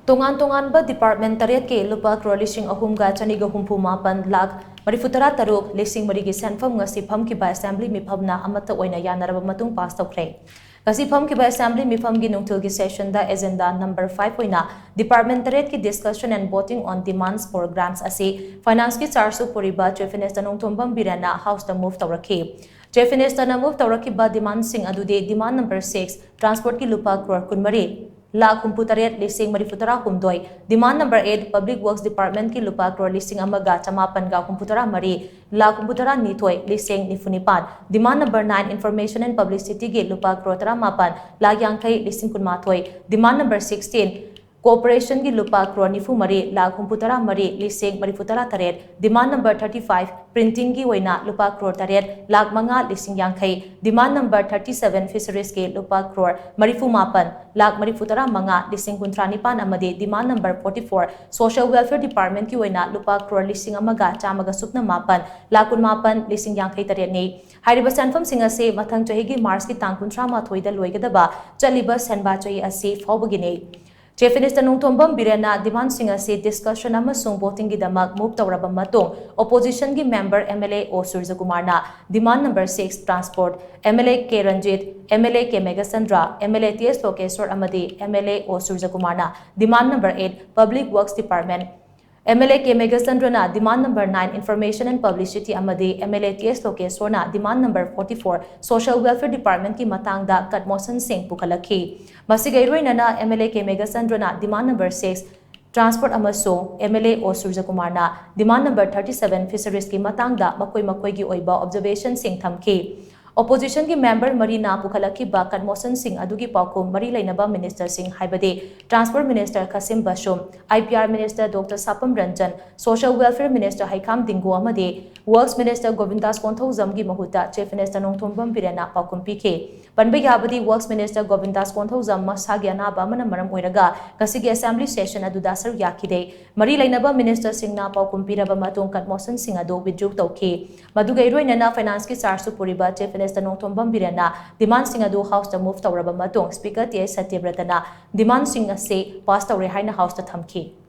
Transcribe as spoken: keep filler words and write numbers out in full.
ꯇꯣꯉꯥꯟ ꯇꯣꯉꯥꯟꯕ department ꯇꯔꯦꯠꯀꯤ ꯂꯨꯄꯥ ꯀ꯭ꯔꯣꯔ ꯂꯤꯁꯤꯡ ꯑꯍꯨꯝꯒ ꯆꯅꯤꯒ ꯍꯨꯝꯐꯨ ꯃꯥꯄꯟ ꯂꯥꯈ ꯃꯔꯤꯐꯨ ꯇꯔꯥ ꯇꯔꯨꯛ ꯂꯤꯁꯤꯡ ꯃꯔꯤꯒꯤ ꯁꯦꯟꯐꯝ ꯉꯁꯤ ꯐꯝꯈꯤꯕ assembly ꯃꯤꯐꯝꯅ ꯑꯃꯠꯇ ꯑꯣꯏꯅ ꯌꯥꯅꯔꯕ ꯃꯇꯨꯡ pass ꯇꯧꯈ꯭ꯔꯦ꯫ ꯉꯁꯤ ꯐꯝꯈꯤꯕ assembly ꯃꯤꯐꯝꯒꯤ ꯅꯨꯡꯊꯤꯜꯒꯤ sessionꯗ agenda number five ꯑꯣꯏꯅ department ꯇꯔꯦꯠꯀꯤ discussion and voting on demands for grants ꯑꯁꯤ financeꯀꯤ chargeꯁꯨ ꯄꯨꯔꯤꯕ Chief Minister ꯅꯣꯡꯊꯣꯝꯕꯝ ꯕꯤꯔꯦꯟꯅ Houseꯇ move ꯇꯧꯔꯛꯈꯤ꯫ Chief Ministerꯅ move ꯇꯧꯔꯛꯈꯤꯕ demandꯁꯤꯡ ꯑꯗꯨꯗꯤ demand number six, transportꯀꯤ ꯂꯨꯄꯥ ꯀ꯭ꯔꯣꯔ ꯀꯨꯟꯃꯔꯤ, ꯂꯥꯈ ꯍꯨꯝꯐꯨ ꯇꯔꯦꯠ ꯂꯤꯁꯤꯡ ꯃꯔꯤꯐꯨ ꯇꯔꯥ ꯍꯨꯝꯗꯣꯏ, demand number eight, Public Works Departmentꯀꯤ ꯂꯨꯄꯥ ꯀ꯭ꯔꯣꯔ ꯂꯤꯁꯤꯡ ꯑꯃꯒ ꯆꯃꯥꯄꯟꯒ ꯍꯨꯝꯐꯨ ꯇꯔꯥ ꯃꯔꯤ, ꯂꯥꯈ ꯍꯨꯝꯐꯨ ꯇꯔꯥ ꯅꯤꯊꯣꯏ ꯂꯤꯁꯤꯡ ꯅꯤꯐꯨ ꯅꯤꯄꯥꯟ, demand number nine, Information and Publicityꯒꯤ ꯂꯨꯄꯥ ꯀ꯭ꯔꯣꯔ ꯇꯔꯥꯃꯥꯄꯟ, ꯂꯥꯈ ꯌꯥꯡꯈꯩ ꯂꯤꯁꯤꯡ ꯀꯨꯟꯃꯥꯊꯣꯏ, demand number sixteen, Cooperationꯒꯤ ꯂꯨꯄꯥ ꯀ꯭ꯔꯣꯔ ꯅꯤꯐꯨ ꯃꯔꯤ, ꯂꯥꯈ ꯍꯨꯝꯐꯨ ꯇꯔꯥ ꯃꯔꯤ ꯂꯤꯁꯤꯡ ꯃꯔꯤꯐꯨ ꯇꯔꯥ ꯇꯔꯦꯠ, demand number thirty five, Printingꯒꯤ ꯑꯣꯏꯅ ꯂꯨꯄꯥ ꯀ꯭ꯔꯣꯔ ꯇꯔꯦꯠ, ꯂꯥꯈ ꯃꯉꯥ ꯂꯤꯁꯤꯡ ꯌꯥꯡꯈꯩ, demand number thirty seven, Fisheriesꯀꯤ ꯂꯨꯄꯥ ꯀ꯭ꯔꯣꯔ ꯃꯔꯤꯐꯨ ꯃꯥꯄꯟ, ꯂꯥꯈ ꯃꯔꯤꯐꯨ ꯇꯔꯥ ꯃꯉꯥ ꯂꯤꯁꯤꯡ ꯀꯨꯟꯊ꯭ꯔꯥ ꯅꯤꯄꯥꯟ ꯑꯃꯗꯤ demand number forty four, Social Welfare Departmentꯀꯤ ꯑꯣꯏꯅ ꯂꯨꯄꯥ ꯀ꯭ꯔꯣꯔ ꯂꯤꯁꯤꯡ ꯑꯃꯒ ꯆꯥꯝꯃꯒ ꯁꯨꯞꯅ ꯃꯥꯄꯟ, ꯂꯥꯈ ꯀꯨꯟꯃꯥꯄꯟ ꯂꯤꯁꯤꯡ ꯌꯥꯡꯈꯩ ꯇꯔꯦꯠꯅꯤ꯫ ꯍꯥꯏꯔꯤꯕ ꯁꯦꯟꯐꯝꯁꯤꯡ ꯑꯁꯤ ꯃꯊꯪ ꯆꯍꯤꯒꯤ Marchꯀꯤ ꯇꯥꯡ ꯀꯨꯟꯊ꯭ꯔꯥ ꯃꯥꯊꯣꯏꯗ ꯂꯣꯏꯒꯗꯕ ꯆꯠꯂꯤꯕ ꯁꯦꯟꯕꯥ ꯆꯍꯤ ꯑꯁꯤ ꯐꯥꯎꯕꯒꯤꯅꯤ꯫ Chief Minister ꯅꯣꯡꯊꯣꯝꯕꯝ ꯕꯤꯔꯦꯟꯅ demandꯁꯤꯡ ꯑꯁꯤ discussion ꯑꯃꯁꯨꯡ votingꯒꯤꯗꯃꯛ move ꯇꯧꯔꯕ ꯃꯇꯨꯡ, oppositionꯒꯤ member MLA O ꯁꯨꯔꯖꯀꯨꯃꯥꯔꯅ demand number six, transport, MLA K Ranjit, MLA K Meghachandra, MLA T S ꯂꯣꯀꯦꯁ꯭ꯋꯔ ꯑꯃꯗꯤ MLA O ꯁꯨꯔꯖꯀꯨꯃꯥꯔꯅ demand number eight, Public Works Department, MLA K ꯃꯦꯘꯆꯟꯗ꯭ꯔꯅ demand number nine, Information and Publicity ꯑꯃꯗꯤ MLA T S ꯂꯣꯀꯦꯁ꯭ꯋꯔꯅ demand number forty four, Social Welfare Departmentꯀꯤ ꯃꯇꯥꯡꯗ cut motionꯁꯤꯡ ꯄꯨꯈꯠꯂꯛꯈꯤ꯫ ꯃꯁꯤꯒ ꯏꯔꯣꯏꯅꯅ MLA K ꯃꯦꯘꯆꯟꯗ꯭ꯔꯅ demand number six, transport ꯑꯃꯁꯨꯡ MLA O ꯁꯨꯔꯖꯀꯨꯃꯥꯔꯅ demand number thirty seven, Fisheriesꯀꯤ ꯃꯇꯥꯡꯗ ꯃꯈꯣꯏ ꯃꯈꯣꯏꯒꯤ ꯑꯣꯏꯕ observationꯁꯤꯡ ꯊꯝꯈꯤ꯫ Oppositionꯒꯤ member ꯃꯔꯤꯅ ꯄꯨꯈꯠꯂꯛꯈꯤꯕ cut motionꯁꯤꯡ ꯑꯗꯨꯒꯤ ꯄꯥꯎꯈꯨꯝ ꯃꯔꯤ ꯂꯩꯅꯕ ministerꯁꯤꯡ ꯍꯥꯏꯕꯗꯤ Transport Minister ꯈꯥꯁꯤꯝ ꯕꯁꯨꯝ, IPR Minister Doctor ꯁꯥꯄꯝ Ranjan, Social Welfare Minister ꯍꯩꯈꯥꯝ ꯗꯤꯡꯒꯣ ꯑꯃꯗꯤ Works Minister ꯒꯣꯕꯤꯟꯗꯥꯁ ꯀꯣꯟꯊꯧꯖꯝꯒꯤ ꯃꯍꯨꯠꯇ Chief Minister ꯅꯣꯡꯊꯣꯝꯕꯝ ꯕꯤꯔꯦꯟꯅ ꯄꯥꯎꯈꯨꯝ ꯄꯤꯈꯤ꯫ ꯄꯟꯕ ꯌꯥꯕꯗꯤ, Works Minister ꯒꯣꯕꯤꯟꯗꯥꯁ ꯀꯣꯟꯊꯧꯖꯝ ꯃꯁꯥꯒꯤ ꯑꯅꯥꯕ ꯑꯃꯅ ꯃꯔꯝ ꯑꯣꯏꯔꯒ ꯉꯁꯤꯒꯤ assembly session ꯑꯗꯨꯗ ꯁꯔꯨꯛ ꯌꯥꯈꯤꯗꯦ꯫ ꯃꯔꯤ ꯂꯩꯅꯕ ministerꯁꯤꯡꯅ ꯄꯥꯎꯈꯨꯝ ꯄꯤꯔꯕ ꯃꯇꯨꯡ cut motionꯁꯤꯡ ꯑꯗꯨ withdraw ꯇꯧꯈꯤ꯫ ꯃꯗꯨꯒ ꯏꯔꯣꯏꯅꯅ financeꯀꯤ chargeꯁꯨ ꯄꯨꯔꯤꯕ Chief ꯅꯣꯡꯊꯣꯝꯕꯝ ꯕꯤꯔꯦꯟꯅ demand ꯁꯤꯡ ꯑꯗꯨ House ꯇ move ꯇꯧꯔꯕ ꯃꯇꯨꯡ Speaker ꯇꯤ ꯑꯩꯆ ꯁꯇ꯭ꯌꯕ꯭ꯔꯇꯅ demand ꯁꯤꯡ ꯑꯁꯤ pass ꯇꯧꯔꯦ ꯍꯥꯏꯅ House ꯇ ꯊꯝꯈꯤ꯫